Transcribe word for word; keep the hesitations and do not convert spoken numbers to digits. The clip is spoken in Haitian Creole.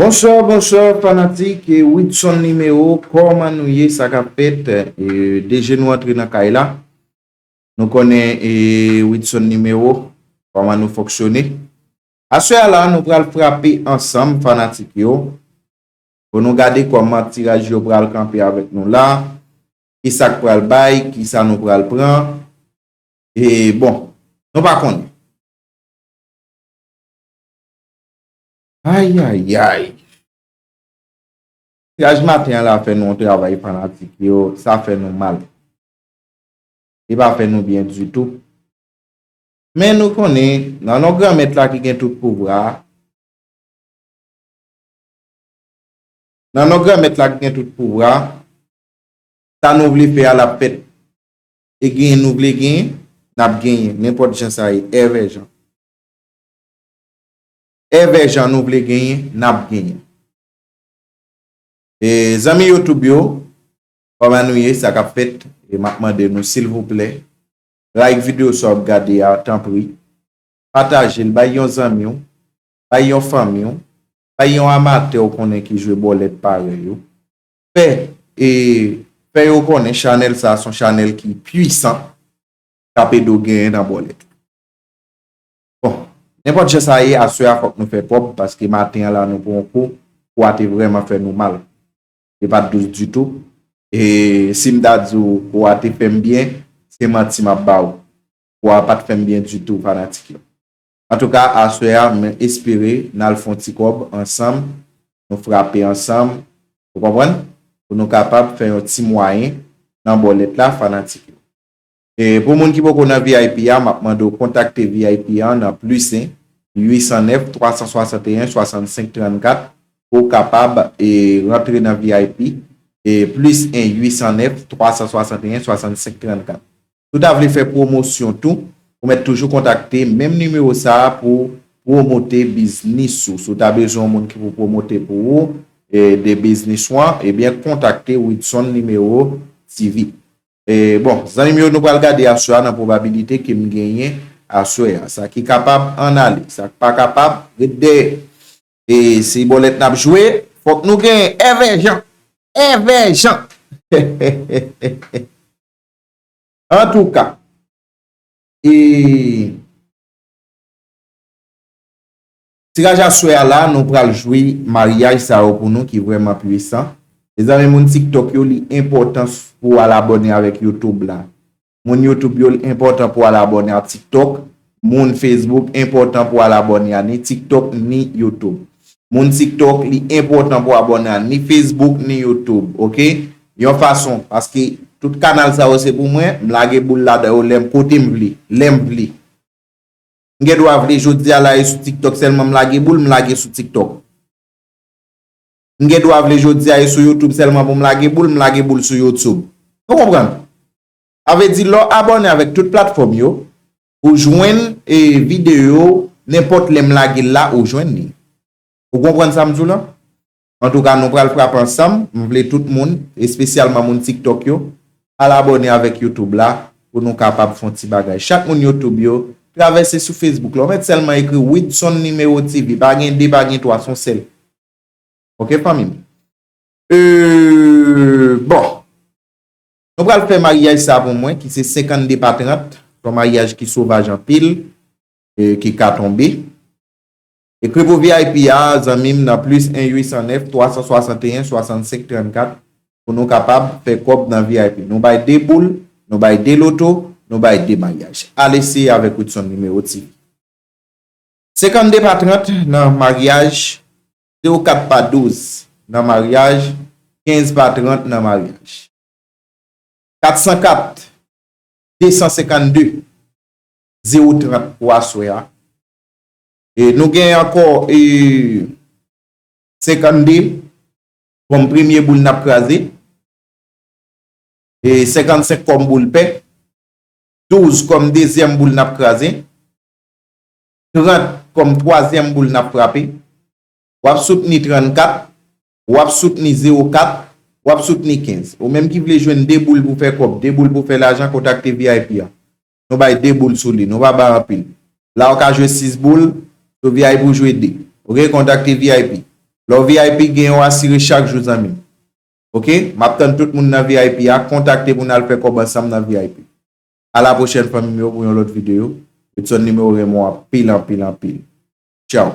Bonswa, bonswa, fanatik, e, Widson Nimewo, kòman nou ye, sa k ap fèt? E, deje nou antre nan kay la. Nou konnen, e, Widson Nimewo, kòman nou fonksyone. Aswè a la, nou pral frape ansanm, fanatik yo, pou nou gade kòman tiraj yo pral kanpe avèk nou la, kisa k pral bay, kisa nou pral pran. E, bon, nou pa konnen. Ayayay. Tiraj maten an la fè nou yon travay, fanatik yo, sa fè nou mal. Li pa fè nou byen ditou. Men nou konnen, nan non Granmèt la ki gen tout pouvwa, nan non Granmèt la ki gen tout pouvwa, sa nou vle fè a l ap fèt. E genyen nou vle genyen, n ap genyen, nenpòt jan sa ye, èvè jan. Èvè jan nou vle genyen, n ap genyen. E, zanmi YouTube yo, kòman nou ye, sa k ap fèt? E m ap mande nou, silvouplè, like videyo sa w ap gade a, tanpri. Pataje l, bay yon zanmi w, bay yon fanmi w, bay yon amatè w konnen ki jwe bòlèt parèy ou. Fè, e, fè yo konnen chanèl sa a se yon chanèl ki pwisan, k ap ede w genyen nan bòlèt. Bon, nenpòt jan sa ye, aswè a fòk nou fè kòb, paske maten an la nou pran yon kou, kou a te vrèman fè nou mal. Li pa t dous ditou. E si m ta di w kou a te fè m byen, se manti m ap ba w. Kou a pa t fè m byen ditou, fanatik yo. Antouka, aswè a, mwen espere n al fè yon ti kòb ansanm, nou frape ansanm, ou konprann? Pou nou kapab fè yon ti mwayen nan bòlèt la, fanatik yo. E pou moun ki poko nan V I P a, m ap mande w kontakte V I P an nan plis en, uit san nèf, twa san swasanteyen, swasannsenk trannkat, pou w kapab, e, rantre nan V I P, e, plis en, uit san nèf, twa san swasanteyen, swasannsenk trannkat. Si w ta vle fè pwomosyon tou, ou mèt toujou kontakte menm nimewo sa a pou pwomote biznis ou. Si w ta bezwen yon moun ki pou pwomote pou ou, e, de biznis ou an, ebyen, kontakte Widson Nimewo T V. E, bon, zanmi m yo, nou pral gade aswè a nan pwobabilite ke m genyen aswè a. Sa ki kapab, ann ale. Sa k pa kapab, ret dèyè. E se bòlèt n ap jwe, fòk nou genyen. Èvè jan. Èvè jan. Antouka, e, tiraj aswè a la, nou pral jwe maryaj sa yo pou nou ki vrèman pwisan. Mezanmi, moun TikTok yo, li enpòtan pou w al abòne avèk YouTube la. Moun YouTube yo, li enpòtan pou w al abòne a TikTok. Moun Facebook, enpòtan pou w al abòne a ni TikTok ni YouTube. Moun TikTok, li enpòtan pou w abòne a ni Facebook ni YouTube, oke? Yon fason, paske tout kanal sa yo se pou mwen, m lage boul ladan yo lè m, kote m vle, lè m vle. M gen dwa vle jodi a la e sou TikTok sèlman m lage boul, m lage sou TikTok. M gen dwa vle jodi a e sou YouTube sèlman pou m lage boul, m lage boul sou YouTube. Nou konprann? Sa vle di, lè w abòne avèk tout platfòm yo, ou jwenn, e, videyo, nenpòt lè m lage l la, ou jwenn li. Ou konprann sa m di w la? Antouka, nou pral frape ansanm. M vle tout moun, espesyalman moun TikTok yo, al abòne avèk YouTube la pou nou kapab fè yon ti bagay. Chak moun YouTube yo, travèse sou Facebook la. Ou mèt sèlman ekri Widson Nimewo T V. Pa gen de, pa gen twa, se yon sèl. Oke, fanmi m? E, bon. Nou pral fè maryaj sa pou mwen, ki se senkannde pa trant. Se yon maryaj ki sovaj anpil, e, ki ka tonbe. Ekri pou V I P a, zanmi m, nan plis en uit san nèf, twa san swasanteyen, swasannsenk trannkat, pou nou kapab fè kòb nan V I P. Nou bay de boul, nou bay de loto, nou bay de maryaj. Al eseye avèk Widson Nimewo T V. Senkannde pa trant nan maryaj, zewo kat pa douz nan maryaj, kenz pa trant nan maryaj. Kat san kat, de san senkannde, zewo trant pou aswè a. E nou gen ankò, e, senkannde kòm premye boul n ap kraze. E senkannsenk kòm boul pè. Douz kòm dezyèm boul n ap kraze. Trant kòm twazyèm boul n ap frape. W ap soutni trannkat, w ap soutni zewo kat, w ap soutni kenz. Ou menm ki vle jwenn de boul pou fè kòb, de boul pou fè lajan, kontakte V I P a. Nou bay de boul sou li, nou pa bay anpil. La ou ka jwe sis boul, sou V I P ou jwe de. Oke, kontakte V I P. Lè w V I P, gen yon asire chak jou, zanmi m. Oke? M ap tann tout moun nan V I P a. Kontakte pou n al fè kòb ansanm nan V I P. A la pwochèn, fanmi m yo, pou yon lòt videyo. Edson nimewo renmen w anpil, anpil, anpil. Tchaw.